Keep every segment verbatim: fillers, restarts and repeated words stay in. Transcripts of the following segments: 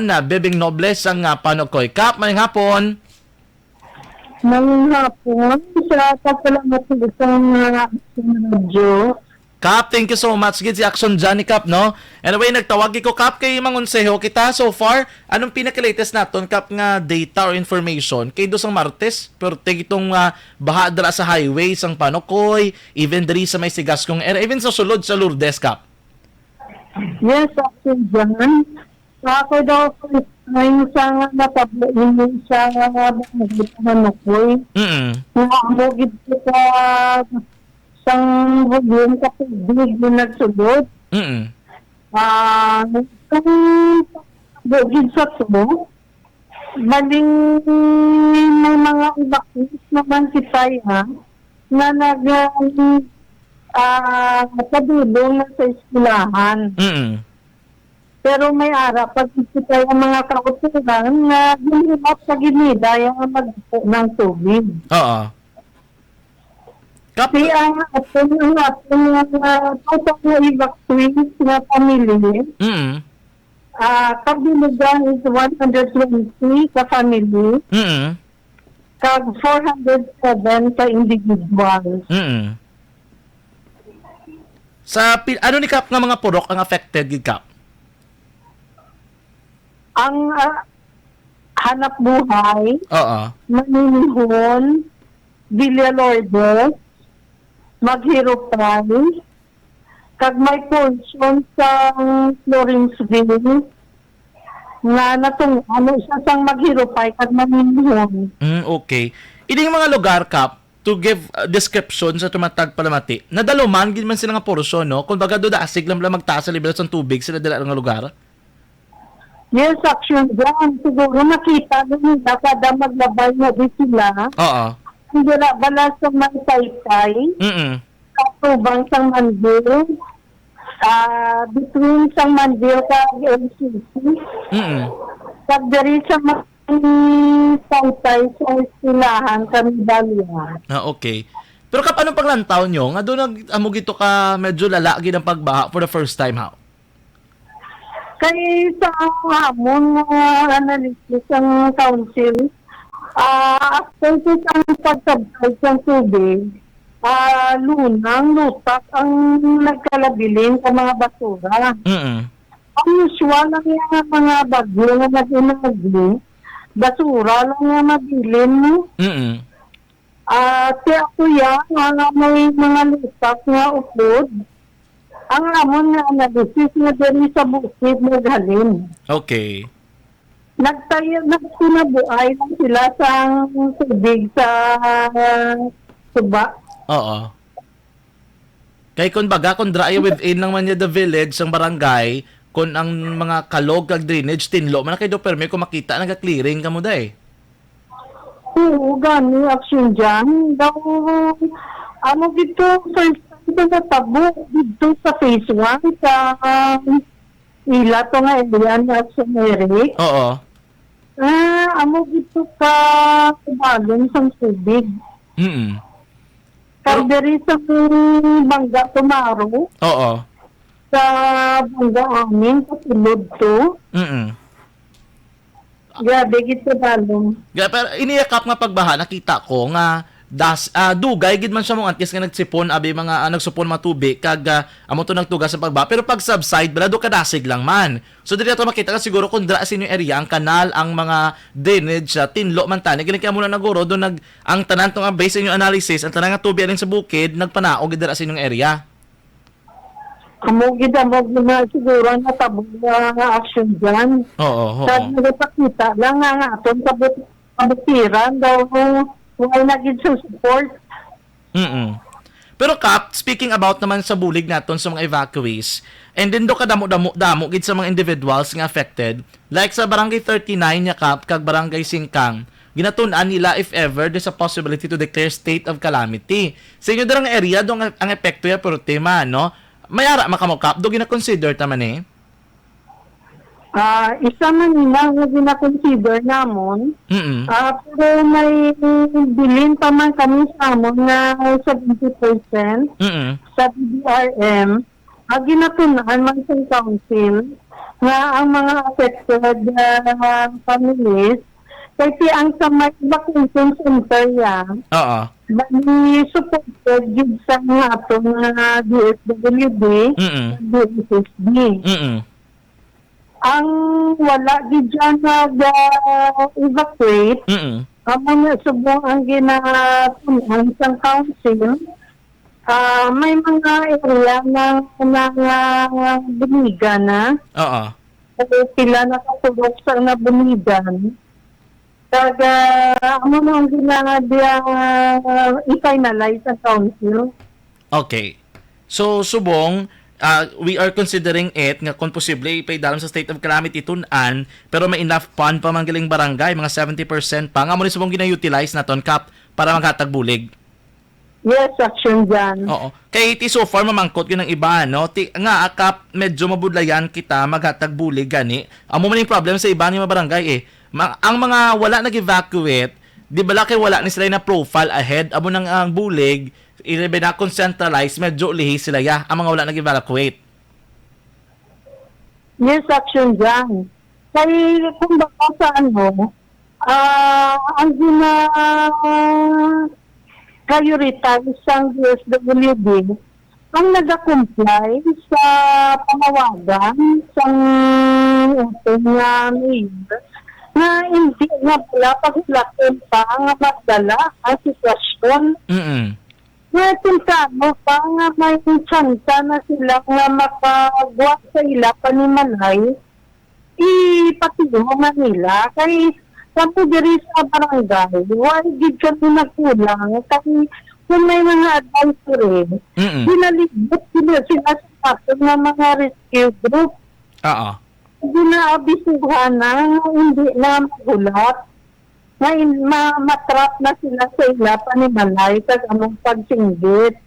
na Bebing Nobles ang, ah, Panokoy. Kap, maayong hapon. Maayong hapon. Sa pagpalamat sa isang, ah, radyo. Kap, thank you so much gid si Action Johnny Kap, no? Anyway, nagtawag ko, Kap, kay mangonseho kita so far. Anong pinaka-latest naton, Kap, nga data or information? Kay do sang Martes, pero tig itong, ah, baha dira sa highway, sang Panokoy, even diri sa may Sigascong area, even sa sulod sa Lourdes, Kap. Yes, Action John. Ako daw, first time sa nga natabo ini sa barangay Panokoy. Mm. Nga amo gid ko ka sang volume ka tubig nga nagsulod. Mm. Ah, kung tabo gid sa to, baling may mga evacuees naman kita, ha, nga nag, ah, padulong na sa eskwelahan. Mm. Pero may ara pa gid kita ang mga kauturan nga ginhilak sa ginida yung magpo ng tubig. Oo. Kap- Kaya ang aton, ang aton nga, ah, total nga evacuees nga family, Mm. ah, kabilugan is one hundred twenty ka family, Mm. kag four hundred seven ka individuals. Mm. Sa pi-, ano ni Kap nga mga purok ang affected gid, Kap? Ang, ah, Hanap Buhay, Oo. Maninihon, Villa Lourdes, Maghirupay, kag may portion sa Lawrenceville nga natong, ano, siya sang Maghirupay kag Maninihon. Mm, okay. Ining mga lugar, Kap, to give, uh, description sa tumatag palamati, nadaluman gid man sila nga porsyon, no? Kung baga, do dasig lang lang magtaas sa level sa tubig sila dila nga lugar. Yes, Action John. Siguro nakita nyo nila kada maglabay na di sila. Oo. Ang dira bala sa may Taytay, Mm. sa tubang sang Mandil, ah, between sang Mandil kag L C C. Mm. Kag diri sa may Taytay sa eskwelahan kami bali. Ah, okay. Pero Kap, anong paglantaw nyo nga doon nag-, amo gito ka medyo lala gid ang pagbaha for the first time, ha? Kay sa amon nga analysis ang council, ah, after sa isang pag-subside sang tubig, ah, lunang lutak ang nagkalabilin sa mga basura. Mm. Ang usual lang yung mga bagyo nga nag-inagi, basura lang yung mabilin mo. Mm. Ah, ti ako ya, nga, nga may mga lutak nga upod. Ang amon nga analysis nga diri sa bukid naghalin. Okay. Nagtayo, nagtinabuay lang sila sa tubig sa suba. Oo. Kay kun baga, kun dry within lang man niya the village, ang barangay, kun ang mga kalog kag drainage, tinlo man na kay do permi kung makita, naga-clearing kamo, day. Oo, gani, Action John. Daw, ano dito, first time ko natabo dito sa phase one, sa, um, ila to nga area ni Action Eric. Oo. Ah, amo dito ka kubalon sang tubig. Mm. Kag Pero diri sa Bangga Tumaro, Oo. sa Bangga Amin, sa sulod to. Mm. Grabe gid ka balon. Ga-, pero iniyakap nga pagbaha, nakita ko nga das-, ah, dugay gid man siya mong antes nga nagsipon, abi mga, ah, nagsupon mga tubig, kag, ah, amo to nagtuga sa pagbaha. Pero pag subside, bala, do kadasig lang man. So, diri ato makita ka siguro kung dira sa inyong area, ang kanal, ang mga drainage, ah, tinlo man tani. Galing kaya muna na guro, do nag-, ang tanan to nga, based sa inyong analysis, ang tanan nga tubig aling sa bukid, nagpanaog gid dira sa inyong area. Amo gid ang mag-, na siguro ang natabo nga action dyan. Oo, oo. Sa nagapakita lang nga, nga aton kabut-, kabutiran daw, wala na gid sa support. Mm. Pero, Kap, speaking about naman sa bulig naton sa mga evacuees, and then do kadamo-damo, damo gid sa mga individuals nga affected, like sa Barangay thirty-nine niya, Kap, kag Barangay Singkang, ginatun-an nila if ever there's a possibility to declare state of calamity. Sa inyo dira nga area, do ang, ang epekto ya, pero tema, no? May ara man kamo, Kap, do gina-consider ta man, eh? Ah, isa man ina nga gina-consider namon. Mm. Ah, pero may bilin pa man kami sa amon nga seventy percent Mm. sa D D R M. Ah, ginatun-an man sa council. nga ang mga affected, ah, families, kay ti ang sa may evacuation center ya, Oo. bali supported gyud sa nga aton nga D S W D, Mm. D S S D. Mm. Ang wala gid siya nag, ah, evacuate, Mm. amo na subong ang ginatun-an sang council. Ah, may mga area na, na, na bunigan na. Oo. O pila na ka purok sa nabunigan. Kag, ah, amo na ang gina-, dia, i-finalize sa council. Okay. So, subong, ah, we are considering it nga kung posible ipaidalom sa state of calamity tun-an, pero may enough fund pa man galing barangay, mga seventy percent pa. Nga amo ni subong gina-utilize naton, Kap, para maghatag bulig. Yes, Action Jan. Oo. Kay ti so far mamangkot gyud ang iba, no? Ti, nga, Kap, medyo mabudlayan kita maghatag bulig gani. Amo man yung problem sa iba nga mga barangay, eh. Ma-, ang mga wala nag-evacuate, di bala kay wala ni sila na profile ahead, amo nang ang bulig, ilabi na kung centralized, medyo lihi sila ya, ang mga wala nag-evacuate. Yes, Action Jan. Kay, kumbaga sa ano, ah, ang gina-prioritize sang D S W D, ang nagakomply sa panawagan sang aton nga mayor, nga hindi nga pala pagulaton pa nga magdala ang sitwasyon. Mm-mm. Nga temprano pa nga may tsansa na sila nga makagwa sa ila panimalay, ipatihom na nila. Kay kami diri sa barangay, wala gid kami nagkulang. Kay kung may mga advisory, Mm-mm. ginalibot sila, sila sa aton nga mga rescue group. Oo. Ginaabisuhan na nga hindi na magulat. Nga in-, ma-, matrap na sila sa ila panimalay kag among pagsinggit.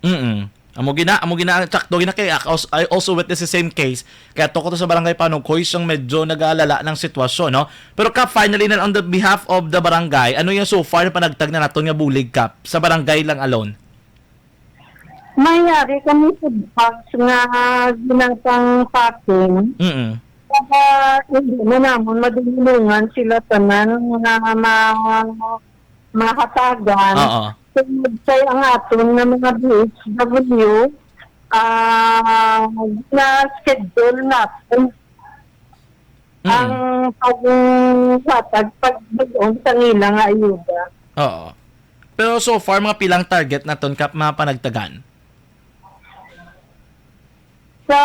Mm. Amo gina, amo gina, tsakto gina kay ak-, als-, I also witness the same case. Kaya to ko to sa barangay Panugkoy, siyang medyo nagalala ng sitwasyon, no? Pero Kap, finally, na on the behalf of the barangay, ano yung so far na panagtag na naton nga bulig, Kap, sa barangay lang alone? May ari kami food packs nga ginatang packing. Mm. Kaya hindi na namon madulungan sila tanan nga ma-, mahatagan. Oo. Tungod kay ang aton nga mga D S W, ah, na-schedule natin Mm. ang paghatag, pagdulong sa ila nga ayuda. Oo. Pero so far, mga pilang target naton, Kap, mga panagtagan? Sa,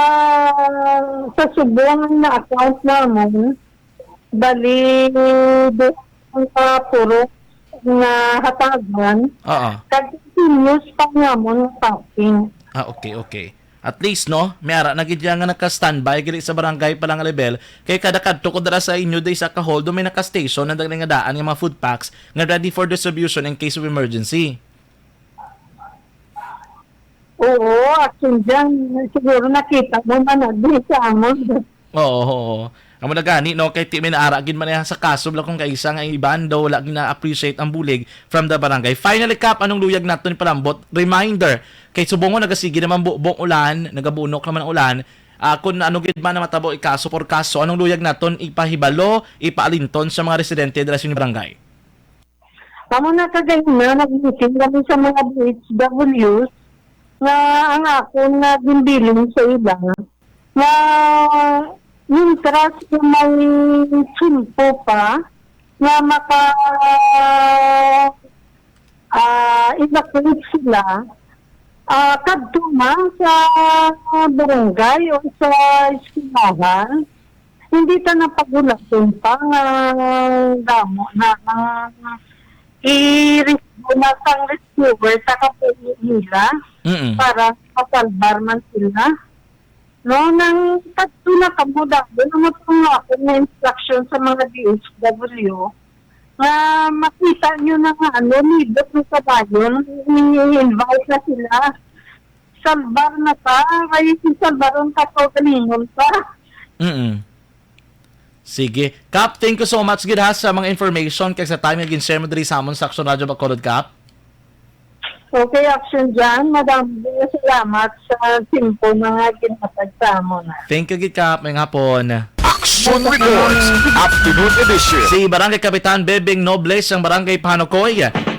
sa subong na account namon, bali, duha ang, ah, purok nga hatagan, Oo. kag continuous pa namon nga packing. Ah, okay, okay. At least, no, may ara na gid yan nga naka-standby gali sa barangay pa lang nga level. Kay kada kadto ko dira sa inyo, day sa Kahol, do may naka-station na dali nga daan nga mga food packs nga ready for distribution in case of emergency. Oo, Action Jan. Siguro nakita mo man na di sa amon. Oo, oo. Amo na gani, no, kay ti may naara gid man sa kaso bala kung kaisa nga iban daw wala gid na-appreciate ang bulig from the barangay. Finally, Kap, anong luyag naton ipalambot? Reminder, kay subongon nagasige naman bu-, buong ulan, nagabunok naman ang ulan. Ah, kung ano gid man ang matabo, ikaso por kaso, anong luyag naton ipahibalo, ipaalinton sa mga residente dira sa inyong barangay? Amo na kagahina, nag-meeting kami sa mga D H Ws nga ang akon nga ginbilin sa ila nga mientras nga may tiyempo pa nga maka, ah, evacuate sila, ah, kadto man sa barangay o sa eskwelahan, hindi ta na pagulaton pa nga damo na ang i-rescue na sang rescuer sa kabuhi nila Mm. para masalbar man sila. No, nang kadto na kamo, dahil ang mga akong instruction sa mga D H W, nga makita nyo na nga, ano, libot ng kabayon, i-invite na sila. Salbar na ta, kay si salbaron ka to, galingon pa. Mm. Sige. Kap, thank you so much gid ha sa mga information kag sa time nga gin-share mo diri sa amon sa Action Radio Bacolod, Kap. Okay, Action John, madamo nga salamat sa tempo na nga ginhatag sa amon. Thank you, gid, Kap. May hapon. Action Reports, Afternoon Edition. Si Barangay Kapitan Bebing Nobles sang Barangay Panukoy,